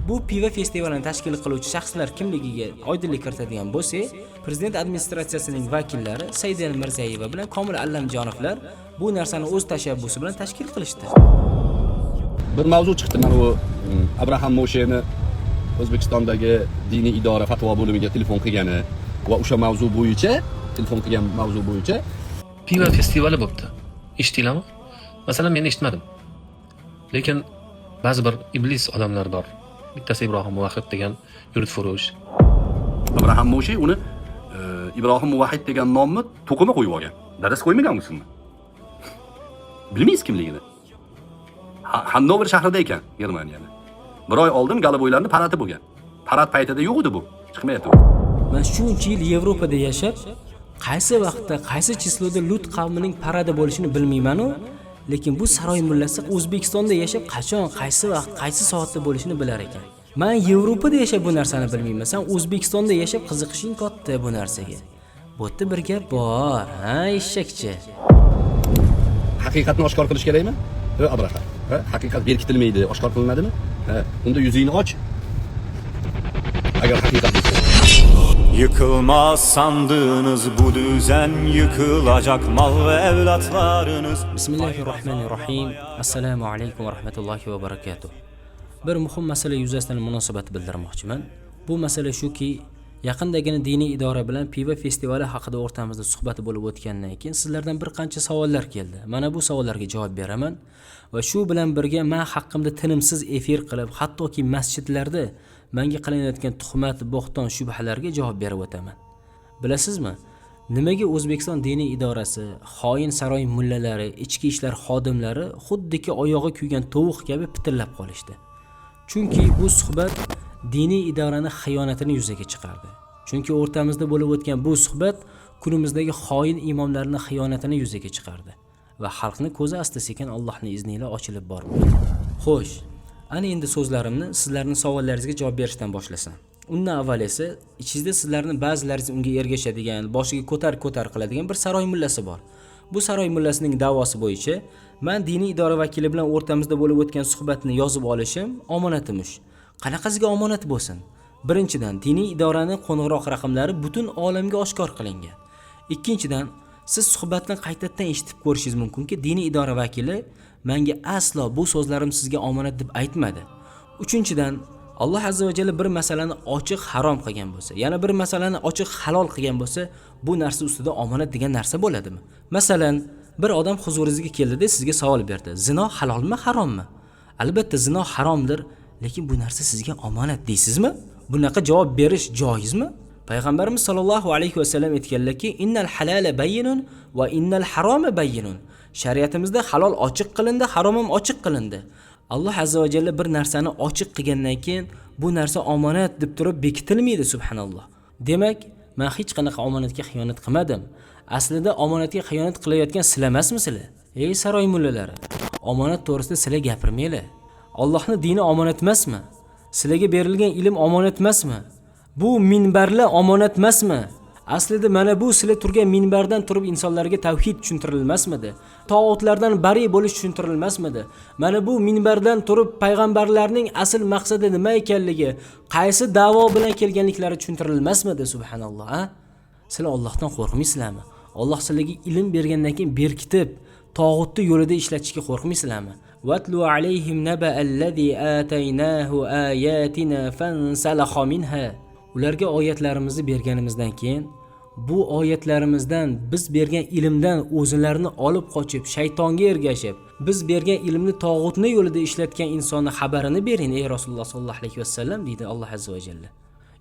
Bu pivo festivalini tashkil qiluvchi shaxslar kimligiga oydinlik kiritadigan bo'lsak, prezident administratsiyasining vakillari Saida Mirzayeva bilan Komil Allamjonovlar bu narsani o'z tashabbusi bilan tashkil qilishdi. Bir mavzu chiqdi. Mana bu Abraham Mosheni O'zbekistondagi diniy idora fatvo bo'limiga telefon qilgani va o'sha mavzu bo'yicha telefon qilgan mavzu bo'yicha. Pivo festivali bo'pti. Eshitdinglarmi? Masalan, men eshitmadim. Lekin ba'zi bir iblis odamlar bor. Bittasi Ibrohim Muvahhid degan yurtfurush. Abraham Moshe uni Ibrohim Muvahhid degan nomni to'qima qo'yib olgan. Dadasi qo'ymagan u ismni. Bilmaysiz kimligini. Hannover shahrida ekan, Germaniyada. Bir oy oldin голубой larni paradi bo'lgan. Parad paytida yo'q edi bu. Chiqmayapti u. Man shuncha yil Yevropada yashab, qaysi vaqtda, qaysi число da Lut qavmining paradi bo'lishini bilmayman-u, lekin bu saroy mullasi O'zbekistonda yashab, qachon, qaysi vaqt, qaysi soatda bo'lishini bilar ekan. Man Yevropada yashab bu narsani bilmayman. San O'zbekistonda yashab qiziqishing katta bu narsaga. Bu yerda bir gap bor, ha, eshakchi. Haqiqatni oshkor qilish kerakmi? Ha, Abraham. Ha, haqiqat berkitilmaydi, oshkor qilinadimi? Ha, unda yuzingni och. Agar haqiqat bo'lsa. Yıkılmaz sandığınız bu düzen, yıkılacak mal ve evlatlarınız. Bismillahirrohmanirrohim. Assalomu alaykum va rahmatullohi va barakatuh. Bir muhim masala yuzasidan munosabat bildirmoqchiman. Bu masala shuki, yaqindagina diniy idora bilan pivo festivali haqida o'rtamizda suhbat bo'lib o'tgandan keyin sizlardan bir qancha savollar keldi. Mana bu savollarga javob beraman va shu bilan birga men haqqimda tinimsiz efir qilib, hattoki masjidlarda menga qilinayotgan tuhmat, bo'xton, shubhalarga javob berib o'taman. Bilasizmi, nimaga O'zbekiston diniy idorasi, xoin saroy mullalari, ichki ishlar xodimlari xuddiki oyog'i kuygan tovuq kabi pitillab qolishdi? Chunki bu suhbat diniy idorani xiyonatini yuzaga chiqardi. Chunki o'rtamizda bo'lib o'tgan bu suhbat kunimizdagi xoin imomlarni xiyonatini yuzaga chiqardi va xalqni ko'zi asta sekin Allohning izni ila ochilib bormoqda. Xo'sh, ana endi so'zlarimni sizlarning savollaringizga javob berishdan boshlasam. Undan avval esa ichingizda sizlarning ba'zilaringiz unga ergashadigan, boshiga ko'tar ko'tar qiladigan bir saroy mullasi bor. Bu saroy mullasining da'vosi bo'yicha man diniy idora vakili bilan o'rtamizda bo'lib o'tgan suhbatni yozib olishim omonatimish. Qanaqasiga omonat bo'lsin? Birinchidan, diniy idorani qo'ng'iroq raqamlari butun olamga oshkor qilingan. Ikkinchidan, siz suhbatni qaytadan eshitib ko'rishingiz mumkinki, diniy idora vakili menga aslo bu so'zlarim sizga omonat deb aytmadi. Uchinchidan, Alloh azza va jalla bir masalani ochiq harom qilgan bo'lsa, yana bir masalani ochiq halol qilgan bo'lsa, bu narsa ustida omonat degan narsa bo'ladimi? Masalan, bir odam huzuringizga keldida sizga savol berdi. Zino halolmi, harommi? Albatta zino haromdir, lekin bu narsa sizga omonat deysizmi? Bunaqa javob berish joizmi? Payg'ambarimiz sollallohu alayhi vasallam aytganlarki: "Innal halala bayyinun va innal haroma bayyinun." Shariatimizda halol ochiq qilindi, harom ham ochiq qilindi. Alloh azza va jalla bir narsani ochiq qilgandan keyin bu narsa omonat deb turib bekitilmaydi, subhanalloh. Demak, men hech qanaqa omonatga xiyonat qilmadim. Aslida omonatga xiyonat qilayotgan sizlar emasmisizlar? Ey saroy mullalari, omonat to'g'risida sizlar gapirmanglar. Allohning dini omonat emasmi? Sizlarga berilgan ilm omonat emasmi? Bu minbarlar omonat emasmi? Aslida mana bu sizlar turgan minbardan turib insonlarga tavhid tushuntirilmasmidi? Tog'utlardan bari bo'lish tushuntirilmasmidi? Mana bu minbardan turib payg'ambarlarning asl maqsadi nima ekanligi, qaysi da'vo bilan kelganliklari tushuntirilmasmidi, subhanalloh, a? Sizlar Allohdan qo'rqmaysizlarmi? Alloh sizlarga ilm bergandan keyin berkitib, tog'utni yo'lida ishlatishga qo'rqmaysizlarmi? Vatlu alayhim naba'allazi ataynahu ayatina fansalakha minha. Ularga oyatlarimizni berganimizdan keyin bu oyatlarimizdan, biz bergan ilmdan o'zlarini olib qochib, shaytonga ergashib, biz bergan ilmni tog'utni yo'lida ishlatgan insonni xabarini bering, ey Rasululloh sollallohu alayhi vasallam, deydi Alloh azza va jalla.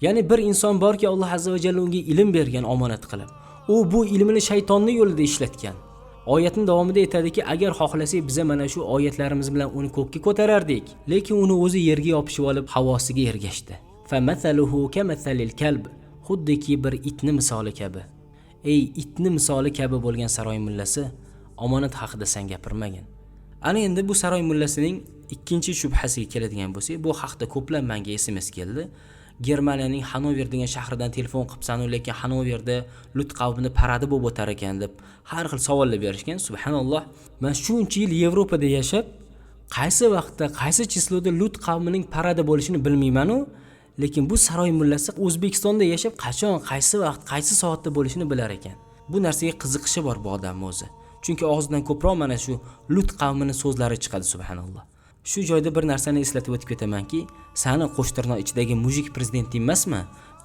Ya'ni bir inson borki, Alloh azza va jalla unga ilm bergan omonat qilib. U bu ilmini shaytonni yo'lida ishlatgan. Oyatning davomida aytadiki, agar xohlasak, biza mana shu oyatlarimiz bilan uni ko'kka ko'tarardik, lekin uni o'zi yerga yopishib olib havosiga ergashdi. Famathaluhu kamathalil kalb, xuddiki bir itni misoli kabi. Ey itni misoli kabi bo'lgan saroy mullasi, omonat haqida san gapirmagin. Ana endi bu saroy mullasining ikkinchi shubhasiga keladigan bo'lsak, bu haqda ko'plab menga SMS keldi. Germaniyaning Hanover degan shahridan telefon qilibsan, lekin Hanoverda Lut qavmini paradi bo'lib o'tar ekan deb har xil savollar berishgan. Subhanalloh, man shuncha yil Yevropada yashab, Qaysi vaqtda, qaysi число da Lut qavmining paradi bo'lishini bilmayman-u, lekin bu saroy mullasi O'zbekistonda yashab qachon, qaysi vaqt, qaysi soatda bo'lishini bilar ekan. Bu narsaga qiziqishi bor bu odamning o'zi. Chunki og'zidan ko'proq mana shu Lut qavmini so'zlari chiqadi, subhanalloh. Shu joyda bir narsani eslatib o'tib ketamanki, sani qo'shtirnoq ichidagi мужик prezident emasmi?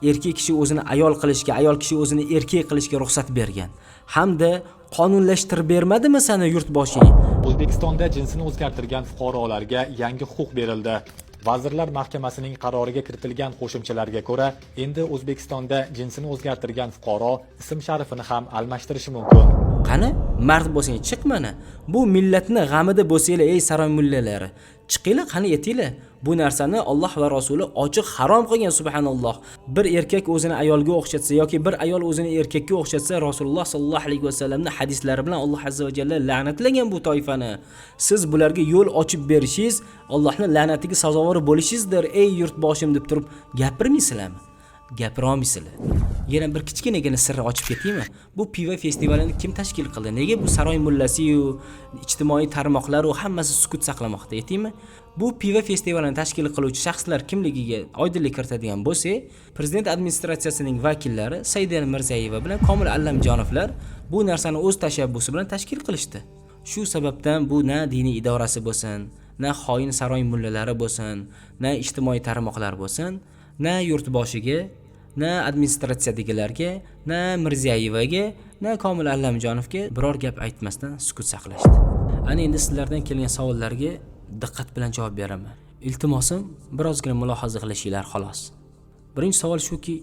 Erkak kishi o'zini ayol qilishga, ayol kishi o'zini erkak qilishga ruxsat bergan. Hamda qonunlashtirib bermadimi sani yurtboshing? O'zbekistonda jinsini o'zgartirgan fuqarolarga yangi huquq berildi. Vazirlar Mahkamasining qaroriga kiritilgan qo'shimchalarga ko'ra, endi O'zbekistonda jinsini o'zgartirgan fuqaro ism-sharifini ham almashtirishi mumkin. Qani, mard bo'lsang chiq mana. Bu millatni g'amida bo'lsanglar, ey saroy mullalari, chiqinglar, qani yetinglar. Bu narsani Alloh va Rasuli ochiq harom qilgan, subhanalloh. Bir erkak o'zini ayolga o'xshatsa yoki bir ayol o'zini erkakka o'xshatsa, Rasululloh sollallohu alayhi vasallamning hadislari bilan Alloh azza va jalla la'natlagan bu toifani. Siz bularga yo'l ochib berishingiz Allohning la'natiga sazovor bo'lishingizdir, ey yurtboshim deb turib gapirmaysizlarmi? Gapira olmaysizlar. Yana bir kichkinagina sirni ochib ketaymi? Bu pivo festivalini kim tashkil qildi? Nega bu saroy mullasi-yu, ijtimoiy tarmoqlar u hammasi sukut saqlamoqda, aytaymi? Bu pivo festivalini tashkil qiluvchi shaxslar kimligiga oydinlik kiritadigan bo'lsak, prezident administratsiyasining vakillari Saida Mirzayeva bilan Komil Allamjonovlar bu narsani o'z tashabbusi bilan tashkil qilishdi. Shu sababdan bu na diniy idorasi bo'lsin, na xoin saroy mullalari bo'lsin, na ijtimoiy tarmoqlar bo'lsin, na yurtboshiga, na administratsiyadagilarga, na Mirziyoyevaga, na Komil Allamjonovga biror gap aytmasdan sukut saqlashdi. Ana endi sizlardan kelgan savollarga diqqat bilan javob beraman. Iltimosim, birozgina mulohaza qilishinglar xolos. Birinchi savol shuki,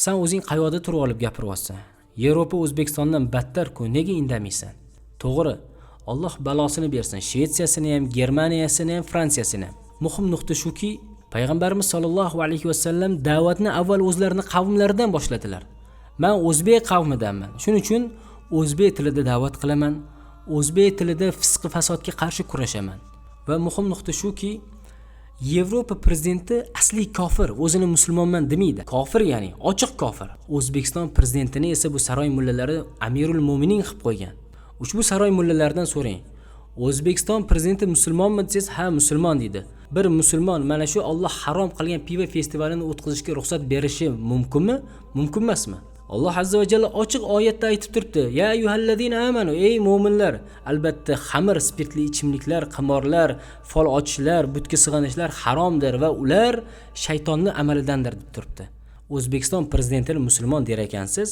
san o'zing qayoqda turib olib gapiryapsan? Yevropa O'zbekistondan battar-ku, nega indamaysan? To'g'ri, Alloh balosini bersin, Shvetsiyasini ham, Germaniyasini ham, Fransiyasini ham. Muhim nuqta shuki, payg'ambarimiz sollallohu alayhi vasallam da'vatni avval o'zlarini qavmlaridan boshladilar. Men o'zbek qavmidanman. Shuning uchun o'zbek tilida da'vat qilaman, o'zbek tilida fisq fasodga qarshi kurashaman. Va muhim nuqta shuki, Yevropa prezidenti asli kofir, o'zini musulmonman demaydi. Kofir, ya'ni ochiq kofir. O'zbekiston prezidentini esa bu saroy mullalari Amirul Mo'minin qilib qo'ygan. Ushbu saroy mullalaridan so'rang. O'zbekiston prezidenti musulmonmi desangiz, ha, musulmon deydi. Bir musulmon mana shu Alloh harom qilgan pivo festivalini o'tkazishga ruxsat berishi mumkinmi? Mumkin emasmi? Alloh azza va jalla ochiq oyatda aytib turibdi: "Ya ayyuhallazina amanu, ey mo'minlar, albatta xamir, spirtli ichimliklar, qimorlar, fol ochishlar, butga sig'inishlar haromdir va ular shaytonning amalidandir" deb turibdi. O'zbekiston prezidentini musulmon der ekansiz,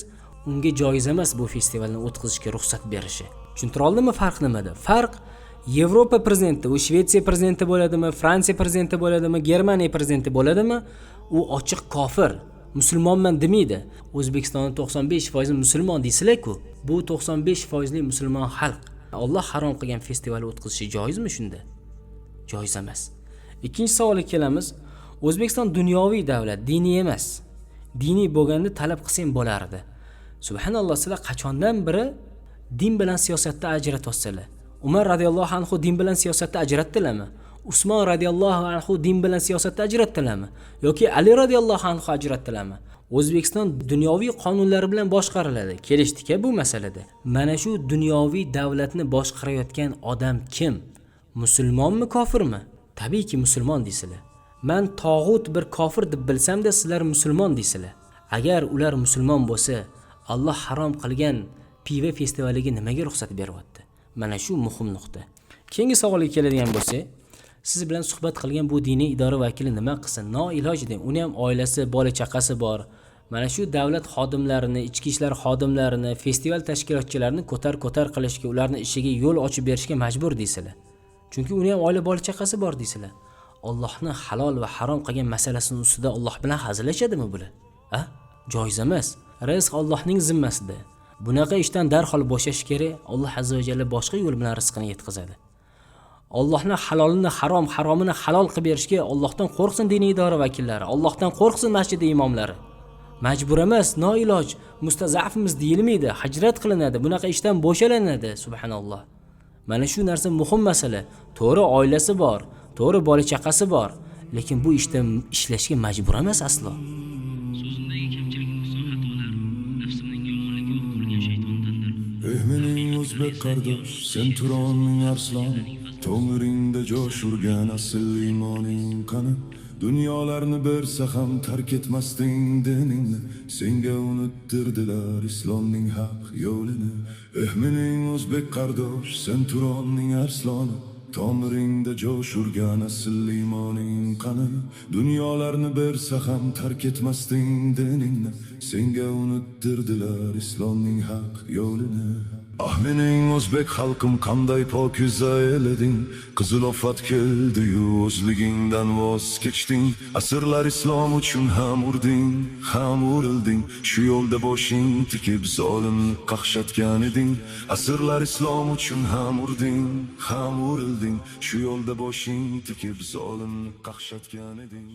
unga joiz emas bu festivalni o'tkazishga ruxsat berishi. Tushuntira oldimmi farq nimada? Farq Yevropa prezidenti, u Shvetsiya prezidenti bo'ladimi, Fransiya prezidenti bo'ladimi, Germaniya prezidenti bo'ladimi, u ochiq kofir, musulmonman demaydi. O'zbekistonda 95% musulmon deysizlar-ku, bu 95% musulmon xalq. Alloh harom qilgan festival o'tkazishi joizmi shunda? Joiz emas. Ikkinchi savolga kelamiz. O'zbekiston dunyoviy davlat, diniy emas. Diniy bo'lganda talab qilsang bo'lardi. Subhanalloh, sizlar qachondan beri din bilan siyosatni ajratyapsizlar? Umar radhiyallohu anhu din bilan siyosatni ajratdilarmi? Usmon radhiyallohu anhu din bilan siyosatni ajratdilarmi? Yoki Ali radhiyallohu anhu ajratdilarmi? O'zbekiston dunyoviy qonunlar bilan boshqariladi. Kelishdik-a bu masalada. Mana shu dunyoviy davlatni boshqarayotgan odam kim? Musulmonmi, kofirmi? Tabiiyki musulmon deysizlar. Men tog'ut bir kofir deb bilsam-da, sizlar musulmon deysizlar. Agar ular musulmon bo'lsa, Alloh harom qilgan pivo festivaliga nimaga ruxsat beryapti? Mana shu muhim nuqta. Keyingi savolga keladigan bo'lsak, siz bilan suhbat qilgan bu diniy idora vakili nima qilsin? Noiloj deng. Uni ham oilasi, bola chaqasi bor. Mana shu davlat xodimlarini, ichki ishlar xodimlarini, festival tashkilotchilarini ko'tar-ko'tar qilishga, ularni ishiga yo'l ochib berishga majbur deysizlar. Chunki uni ham oila bola chaqasi bor deysizlar. Allohni halol va harom qilgan masalasining ustida Alloh bilan hazillashadimi bular? A? Joiz emas. Rizq Allohning zimmasida. Bunaqa ishdan darhol bo'shash kerak. Alloh azza va jalla boshqa yo'l bilan rizqini yetkazadi. Allohni halolini harom, haromini halol qilib berishga Allohdan qo'rqsin diniy idora vakillari, Allohdan qo'rqsin masjid imomlari. Majbur emas, noiloj, mustazafimiz deyilmaydi, hijrat qilinadi, bunaqa ishdan bo'shalanadi, subhanalloh. Mana shu narsa muhim masala. To'g'ri oilasi bor, to'g'ri bola chaqasi bor, lekin bu ishda ishlashga majbur emas aslo. So'zimdagi kamchilik nuqson xatolar nafsimning yomonligi va qolgan shaytondandir. Ey mening o'zbek qardosh, sen Turonning arsloni. Tomiringda jo'sh urgan asl iymoning qani? Dunyolarni bersa ham tark etmasding diningni. Senga unuttirdilar islomning haq yo'lini. Eh mening o'zbek qardosh, sen Turonning arsloni. Tomiringda jo'sh urgan asl iymoning qani? Dunyolarni bersa ham tark etmasding diningni. Senga unuttirdilar islomning haq yo'lini. Ah mening o'zbek xalqim, qanday pokiza el eding. Qizil ofat keldi-yu o'zligingdan voz kechding. Asrlar islom uchun ham urding, ham urilding. Shu yo'lda boshing tikib zolimni qaqshatgan eding. Asrlar islom uchun ham urding, ham urilding. Shu yo'lda boshing tikib zolimni qaqshatgan eding.